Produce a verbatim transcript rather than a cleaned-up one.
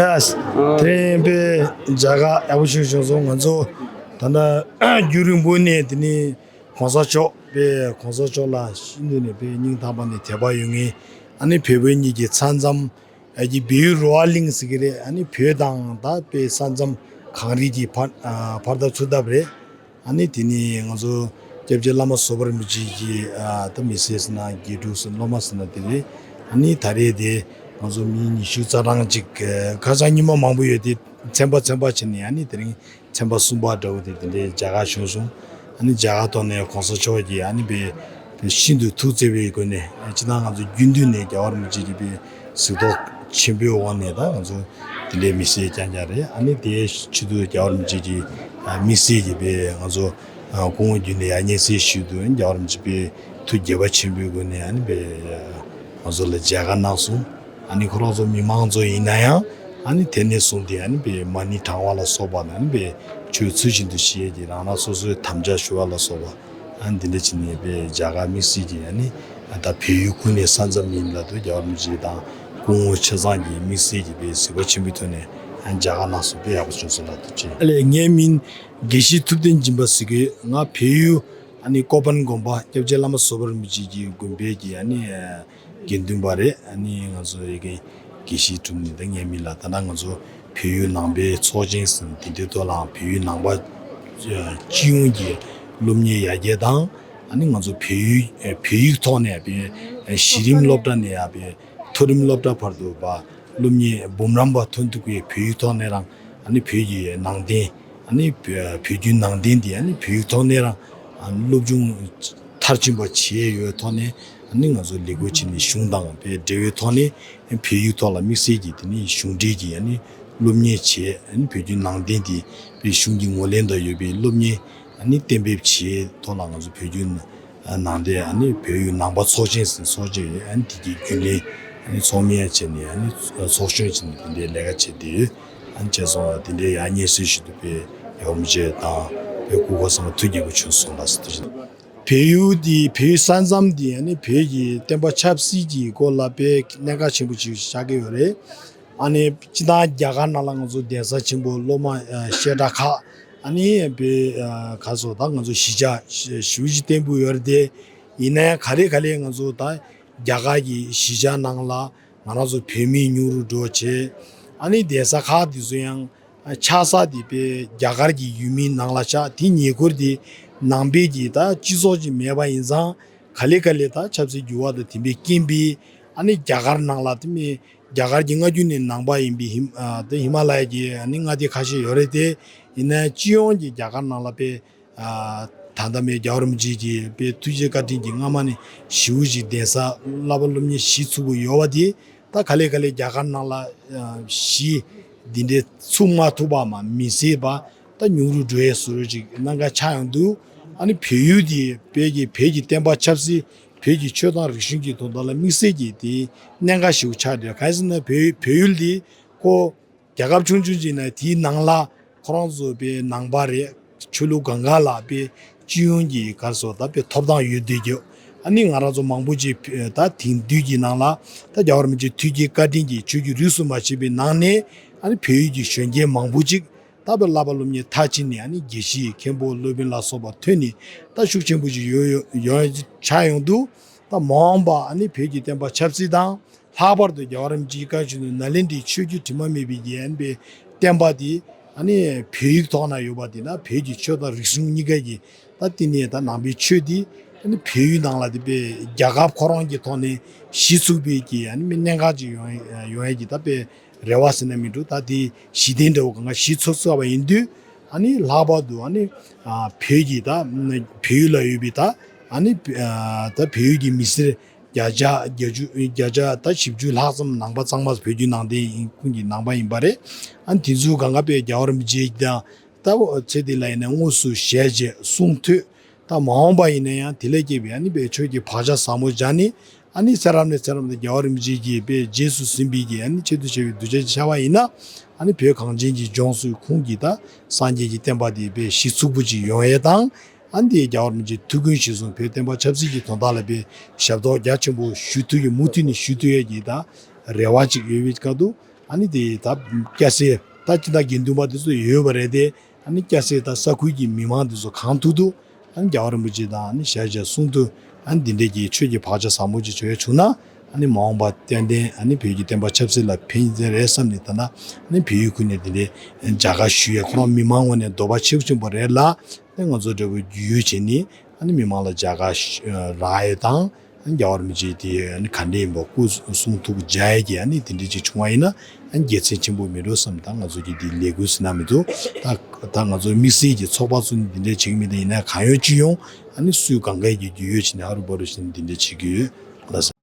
དེ་རིང་པའི་མཇལ་ཁ་ཡག་པོ་ཞིག་བྱུང་སོང་། ང་ཚོ་ད་ལྟ་རྒྱུན་རིང་པོ་ནས་དེ་ནས་གོང་ས་མཆོག་པའི་གོང་ས་མཆོག་ལ་ཤིན་ཏུ་ནས་པའི་སྙིང་ཐག་པ་ནས་དད་པ་ཡོད་མཁན་ཨ་ནི་བོད་བོད་གཉིས་ཀྱི་ས་མཚམས། ཨ་ཀྱི་བལ་ཡུལ་རོ་ཨ་གླིང་ཟེར་གྱི་རེད། ཨ་ནི་བོད་དང་ད་པའི་ས་མཚམས་གངས་རི་གི་ཕར་ཨ་ཕར་ལྟ་ཚུར་ལྟ་རེད། ཨ་ནི་དེ་ནི་ང་ཚོ་སྐྱབས་རྗེ་བླ་མ་བཟོད་པ་རིན་པོ་ཆེ་གི་ཨ་ད་མི་སེར་ཟེར་ན་དགེ་ཕྲུག་ཟེར་སློབ་མ་ཟེར་ན་དེ་རེད། ཨ་ནི་ད་རེས་དེ་ང་ཚོ་མི་ཉི་ཤུ་རྩ་གྲངས་ཅིག་ཁ་སང་ཉི་མ་མང་པོ་ཡོད་དེ་ཚན་པ་ཚན་པ་བྱས་ནས་ཨ་ནི་དེ་རིང་ཚན་པ་གསུམ་པ་འདྲ་བོ་དེ་དེ་འདྲའི་མཇལ་ཁ་བྱུང་སོང་། ཨ་ནི་མཇལ་ཁ་ཐོག་ནས་གོང་ས་མཆོག་གིས་ཨ་ནི་པའི་ཤིན་ཏུ་ཐུགས་བརྩེ་བའི་སྒོ་ནས་སྤྱི་བཏང་ང་ཚོ་རྒྱུན་དུ་ནས་རྒྱལ་བ་རིན་པོ་ཆེ་གི་པའི་གཟིགས་རྟོག་ཆེན་པོའི་འོག་ནས་ད་ང་ཚོ་དེ་འདྲའི་དམིགས་བསལ་རྐྱང་རྐྱང་རེད། ཨ་ནི་དེའི་ཆེད་དུ་རྒྱལ་བ་རིན་པོ་ཆེ་གི་དམིགས་བསལ་གྱི་པའི་ང་ཚོ་སྐུ་ངོ་རྒྱུན་ལས་ཡར་སྙན་སེང་ཞུས་འདུག་རྒྱལ་བ་རིན་པོ་ཆེ་པའི་ཐུགས་དགྱེས་པ་ཆེན་པོའི་སྒོ་ནས་ཨ་ནི་པའི་ང་ཚོ་ལ་མཇལ་ཁ་གནང་སོང་། ཨ་ནི་ཁོ་རང་ཚོ་མི་མང་ཚོ་ཡིན་ན་ཡང་ཨ་ནི་དེ་ནས་བཟུང་སྟེ་ཨ་ནི་པའི་མ་ཎི་བགྲང་བ་ལ་སོགས་པ་ཨ་ནི་པའི་ཆོས་ཚུལ་བཞིན་དུ་བཤད་ཀྱི་རང་རང་སོ་སོའི་དམ་བཅའ་ཞུ་བ་ལ་སོགས་པ་ཨ་ནི་འདི་འདྲ་བྱས་ནས་པའི་མཇལ་ཁ་དམིགས་བསལ་གྱི་ཨ་ནི་ད་བལ་ཡུལ་ཁུལ་ནས་ས་མཚམས་ཡིན་ལབ་དུས་རྒྱལ་བ་རིན་པོ་ཆེ་དང་སྐུ་ངོ་ཆ་ཚང་གི་དམིགས་བསལ་གྱི་པའི་གཟིགས་པ་ཆེན་པོའི་ཐོག་ནས་ཨ་ནི་མཇལ་ཁ་གནང་སོང་། དཔེ་ཡག་པོ་བྱུང་སོང་ལབ་ཐུགས་རྗེ་ཆེ། ངའི་མིང་དགེ་བཤེས་ཐུབ་བསྟན་སྦྱིན་པ་ཟེར་གི། ང་བལ་ཡུལ་ཨ་ནི་ཀོ་པན་དགོན་པ་སྐྱབས་རྗེ་བླ་མ་བཟོད་པ་རིན་པོ་ཆེ་གི་དགོན་པའི་གི་ཨ་ནི་དགེ་འདུན་པ་རེད། ཨ་ནི་ང་ཚོ་ཡ་གི་དགེ་བཤེས་གྲུབ་ནི་ད་ངའི་མིང་ལ་ད་ལྟ་ང་ཚོ་བལ་ཡུལ་ནང་པའི་ཚོགས་ཆེན་ཟེར་དེ་འདྲའི་ཐོག་ལའང་བལ་ཡུལ་ནང་པ་སྤྱི་ཡོངས་ཀྱི་སློབ་གཉེར་ཡར་རྒྱས་དང་ཨ་ནི་ང་ཚོ་བལ་ཡུལ་བལ་ཡིག་ཐོག་ནས་པའི་གཞི་རིམ་སློབ་གྲྭ་ནས་ཡར་པའི་མཐོ་རིམ་སློབ་གྲྭ་བར་དུ་བ་སློབ་གཉེར་འབུམ་རམས་པ་ཐོན་ཐུབ་པའི་བལ་ཡིག་ཐོག་ནས་རང་ཨ་ནི་བོད་ཀྱི་ནང་བསྟན་ཨ་ནི་བོད་བརྒྱུད་ནང་བསྟན་འདི་ཨ་ནི་བོད་ཡིག་ཐོག་ནས་རང་ཨ་ནི་སློབ་སྦྱོང་མཐར་ཕྱིན་པ་བྱས་ཡོད་ཐོག་ནས་ཨ་ནི་ང་ཚོ་ལས་འགུལ་བྱས་ནས་གཞུང་དང་བའི་འབྲེལ་བའི་ཐོག་ནས་བོད་ཡིག་ཐོག་ལ་དམིགས་བསལ་གྱི་དེ་ནི་གཞུང་འབྲེལ་གྱི་ཨ་ནི་སློབ་གཉེར་བྱས། ཨ་ནི་བོད་བརྒྱུད་ནང་བསྟན་འདི་བའི་གཞུང་གི་ངོས་ལེན་དང་ཡོད་པའི་སློབ་གཉེར་ཨ་ནི་གཏན་འབེབས་བྱས་ཐོག་ལ་ང་ཚོ་བོད་བརྒྱུད་ནང་བསྟན་ཨ་ནི་བལ་ཡུལ་ནང་པ་ཚོགས་ཆེན་ཟེར་ཚོགས་ཆེན་ཡོད། ཨ་ནི་དེ་གའི་རྒྱུན་ལས་ཨ་ནི་ཚོགས་མི་ཡང་བྱས་ནས་ཨ་ནི་ཚོགས་གཞོན་བྱས་ནས་དེ་འདྲའི་ལས་ཀ་བྱས་བསྡད་ཡོད། ཨ་ནི་བྱས་སོང་བ་དེ་འདྲའི་ཡར་སྙན་སེང་ཞུ་དུས་པའི་ཡོམ་བྱས་དང་པའི་སྐུ་ཁམས་བཟང་ཐུགས་དགྱེས་པོ་བྱུང་སོང་ལ་ཟེར་དུས། བལ་ཡུལ་འདི་བལ་ཡུལ་ས་མཚམས་འདི་ཨ་ནི་བོད་ཀྱི་བསྟན་པ་ཆབ་སྲིད་ཀྱི་སྐོར་ལ་དཔེ་གནད་འགག་ཆེན་པོ་ཅིག་ཆགས་ཀྱི་ཡོད་རེད། ཨ་ནི་སྤྱི་བཏང་རྒྱ་གར་ནང་ལ་ང་ཚོ་གདན་ས་ཆེན་པོ་སློབ་མ་ཨ་བཤད་གྲྭ་ཁག་ཨ་ནི་བོད་ཨ་ག་སོ་ད་ང་ཚོ་གཞིས་ཆགས་ཞེ་པོ་ཅིག་བརྟན་པོ་ཡོད་རེད་དེ། ཡིན་ན་ཡང་ག་ལེ་ག་ལེ་ང་ཚོ་ད་རྒྱ་གར་གྱི་གཞིས་ཆགས་ནང་ལ་ང་རང་ཚོ་བོད་མི་ཉུང་རུ་འགྲོ་བྱས། ཨ་ནི་གདན་ས་ཁག་དེ་ཚོ་ཡང་ཆགས་ས་དེ་དཔེ་རྒྱ་གར་གྱི་ཡུལ་མི་ནང་ལ་ཆགས། དེ་ཉེ་འཁོར་དེ་ནང་པའི་གི་ད་སྤྱི་ཚོགས་ཅིག་མེད་པ་ཡིན་ཙང་ག་ལེ་ག་ལེ་ད་ཆབ་སྲིད་འགྱུར་བ་དང་དེ་འདྲའི་རྐྱེན་པས་ཨ་ནི་རྒྱ་གར་ནང་ལ་དེ་མི་རྒྱ་གར་གྱི་སྔ་རྒྱུན་ནས་ནང་པ་ཡིན་པའི་ཧི་ཨ་དེ་ཧི་མ་ལ་ཡ་གི་ཨ་ནི་མངའ་སྡེ་ཁ་ཤས་ཡོད་རེད་དེ། ཡིན་ན་སྤྱི་ཡོངས་ཀྱི་རྒྱ་གར་ནང་ལ་དཔེ་ཨ་ད་ལྟ་མའི་རྒྱལ་བ་རིན་པོ་ཆེ་གི་དཔེ་ཐུགས་རྗེ་བཀའ་དྲིན་གྱིས་སྔ་མ་ནས་ཞེ་པོ་ཅིག་གདན་ས་བསླབ་པ་སློབ་གཉེར་གཞི་ཚུགས་པོ་ཡོད་པ་དེ། ད་ག་ལེ་ག་ལེ་རྒྱ་གར་ནང་ལ་ཨ་གཞི་འདི་འདྲའི་ཚུགས་མ་ཐུབ་པ་མ་མི་སྲིད་པ་ད་ཉུང་རུ་འགྲོ་ཡས་བཟོ་འདྲ་ཅིག་གནད་འགག་ཆགས་ཡོང་དུས། ཨ་ནི་བལ་ཡུལ་འདི་བོད་ཀྱི་བོད་ཀྱི་བསྟན་པ་ཆབ་སྲིད་བོད་ཀྱི་ཆོས་དང་རིག་གཞུང་གི་དོན་དག་ལ་དམིགས་བསལ་གྱི་དེ་གནད་འགག་ཞེ་པོ་ཆགས་འདུག་གང་ཡིན་ཟེར་ན་བལ་བལ་ཡུལ་འདི་ཁོ། རྒྱལ་ཁབ་ཆུང་ཆུང་ཅིག་ནས་དེའི་ནང་ལ་ཁོ་རང་ཚོ་དཔེ་ནང་པ་རེད། ཆོས་ལུགས་གང་ག་ལ་དཔེ་སྤྱི་ཡོངས་ཀྱི་ག་རེ་ཟེར་ད་དཔེ་ཐོབ་ཐང་ཡོད་བསྡད་རྒྱུ། ཨ་ནི་ང་རང་ཚོ་མང་པོ་ཅིག་ད་དེང་དུས་ཀྱི་ནང་ལ་ད་རྒྱལ་བ་རིན་པོ་ཆེ་ཐུགས་ཀྱི་བཀའ་དྲིན་གྱིས་ཆོས་ཀྱི་རིས་སུ་མ་ཆད་པའི་ནང་ནས་ཨ་ནི་བལ་ཡུལ་གྱི་གཞོན་སྐྱེས་མང་པོ་ཅིག་ད་དཔེ་བསླབ་པ་སློབ་གཉེར་མཐར་ཕྱིན་ནས་ཨ་ནི་དགེ་བཤེས་མཁན་པོ་སློབ་དཔོན་ལ་སོགས་པ་ཐོན་ནས་ད་ཤུགས་ཆེན་པོ་ཅིག་ཡོང་ཡོང་ཡོང་ཆགས་ཡོང་དུས། ད་མ་འོངས་པ་ཨ་ནི་བོད་ཀྱི་བསྟན་པ་ཆབ་སྲིད་དང་། ལྷག་པར་དུ་རྒྱལ་བ་རིན་པོ་ཆེའི་བཀའ་བཞིན་དུ་ནཱ་ལེནྡྲའི་ཆོས་བརྒྱུད་དྲི་མ་མེད་པའི་རྒྱན་པའི་བསྟན་པ་འདི་ཨ་ནི་བོད་ཡིག་ཐོག་ན་ཡོད་པ་འདི་ན་བོད་ཀྱི་ཆོས་དང་རིག་གཞུང་གཉིས་ཀ་གི་ད་དེ་ནས་ད་ནང་པའི་ཆོས་འདི་ཨ་ནི་བལ་ཡུལ་ནང་ལ་དེ་པའི་རྒྱལ་ཁབ་ཁོ་རང་གི་ཐོག་ནས་གཞི་ཚུགས་པའི་གི་ཨ་ནི་མི་གནད་འགག་ཅིག་ཡོང་ཡོང་ཡས་ཀྱི་ད་པའི་རེ་བ་ཟེར་ན་མི་འགྲོ། ད་དེ་གཞི་རྟེན་འདྲ་བོ་གང་ག་གཞི་ཚུགས་ཚུགས་པ་ཡིན་དུས་ཨ་ནི་ལྷག་པར་དུ་ཨ་ནི་བོད་ཀྱི་ད་བལ་ཡུལ་ལ་ཡོད་པའི་ད་ཨ་ནི་ད་བལ་ཡུལ་གྱི་མི་སེར། བརྒྱ་ཆ་བརྒྱད་ཅུ་བརྒྱ་ཆ་ད་བཞི་བཅུ་ལྷག་ཙམ་ནང་པ་གཙང་མ་བོད་བརྒྱུད་ནང་བསྟན་ཡིན་ཀུན་གྱི་ནང་པ་ཡིན་པ་རེད། ཨ་ནི་དེ་ཚོའི་སྒང་ག་པའི་རྒྱལ་བ་རིན་པོ་ཆེ་དང་ད་ཚེ་འདི་ལ་ཡིན་ན་དངོས་སུ་ཞལ་མཇལ་གསུང་ཐོས། ད་མ་འོངས་པ་ཡིན་ན་ཡང་དེ་ལས་སྐྱེས་པའི་ཨ་ནི་པའི་ཆོས་ཀྱི་བག་ཆགས་ཟབ་མོ་སྦྱར་ནས་ཨ་ནི་ཚེ་རབས་ནས་ཚེ་རབས་དུ་རྒྱལ་བ་རིན་པོ་ཆེ་གིས་པའི་རྗེས་སུ་ཟིན་པའི་གི་ཨ་ནི་ཆེད་དུ་བྱས་པའི་གདུལ་བྱ་ཅིག་ཤར་བ་ཡིན་ན་ཨ་ནི་བོད་གངས་ཅན་གྱི་ལྗོངས་སུ་ཁོང་གིས་ད་སངས་རྒྱས་ཀྱི་བསྟན་པ་དེ་པའི་གཞི་ཚུགས་པོ་ཅིག་ཡོང་ཡས་དང་། ཨ་ནི་དེའི་རྒྱལ་བ་རིན་པོ་ཆེའི་ཐུགས་འགན་གཞིར་བཟུང་བོད་བསྟན་པ་ཆབ་སྲིད་ཀྱི་དོན་དག་ལ་དཔེ་ཞབས་ཏོག་རྒྱ་ཆེན་པོ་ཞུ་ཐུབ་ཡས་མུ་མཐུད་ནས་ཞུ་ཐུབ་ཡས་ཀྱི་ད་རེ་བ་ཅིག་ཡོད་པའི་སྐབས་དུ་ ཨ་ནི་དེ་ད་སྐྱ་སེར་ད་སྤྱི་ཟླ་དགེ་འདུན་པ་དེ་ཚོ་ཡོད་པ་རེད་དེ། ཨ་ནི་སྐྱ་སེར་དང་ས་ཁུལ་གྱི་མི་མང་དེ་ཚོ་གང་ཐུབ་ཐུབ་ཨ་ནི་རྒྱལ་བ་རིན་པོ་ཆེ་དང་ཨ་ནི་ཞལ་བཞག་གསུང་དུ་ཨ་ནི་འདི་འདྲས་ཀྱི་ཆོས་ཀྱི་བག་ཆགས་ཟབ་མོ་ཅིག་བྱོས་བྱུང་ན། ཨ་ནི་མ་འོངས་པ་ཏན་ཏན་ཨ་ནི་བོད་ཀྱི་བསྟན་པ་ཆབ་སྲིད་ལ་ཕན་ཡོན་རེད་བསམ་ནས། ད་ན་ཨ་ནི་བལ་ཡུལ་ཁུལ་ནས་འདི་འདྲས་མཇལ་ཁ་ཞུ་ཡས་ཁོ་རང་མི་མང་ངོས་ནས་འདོད་པ་ཆེ་ཆེན་པོ་རེད་ལ། ཨ་ནི་ང་ཚོ་འདྲ་བོ་རྒྱུས་ཡོད་བྱས་ནས་ཨ་ནི་མི་མང་ལ་མཇལ་ཁ་ཞུ་རག་ཡས་དང་། རྒྱལ་བ་རིན་པོ་ཆེ་དེ་ཨ་ནི་ག་འདྲས་ཡིན་པ་སྐུ་གསུང་ཐུགས་མཇལ་ཡས་ཀྱི་ཨ་ནི་དེ་འདྲས་ཅིག་བྱུང་བ་ཡིན་ན་ཨ་ནི་དགེ་མཚན་ཆེན་པོ་མེད་འགྲོ་བསམ། ད་ང་ཚོ་གི་དེ་ལས་འགུལ་ཟེར་ན་མི་འདུག་ད་ད་ང་ཚོ་དམིགས་བསལ་གྱི་ཚོགས་པ་ཚོ་ནི་དེ་འདྲས་བྱེད་ཀྱི་མེད། ད་ཡིན་ན་གང་ཡོད་ཅི་ཡོང་ཨ་ནི་སུས་གང་གས་ཀྱི་རྒྱུས་ཡོད་བྱས་ནས་ཧ་རུ་བ་རུ་བྱས་ནས་དེ་འདྲས་བྱེད་ཀྱི་ཡོད་ལགས་སོ།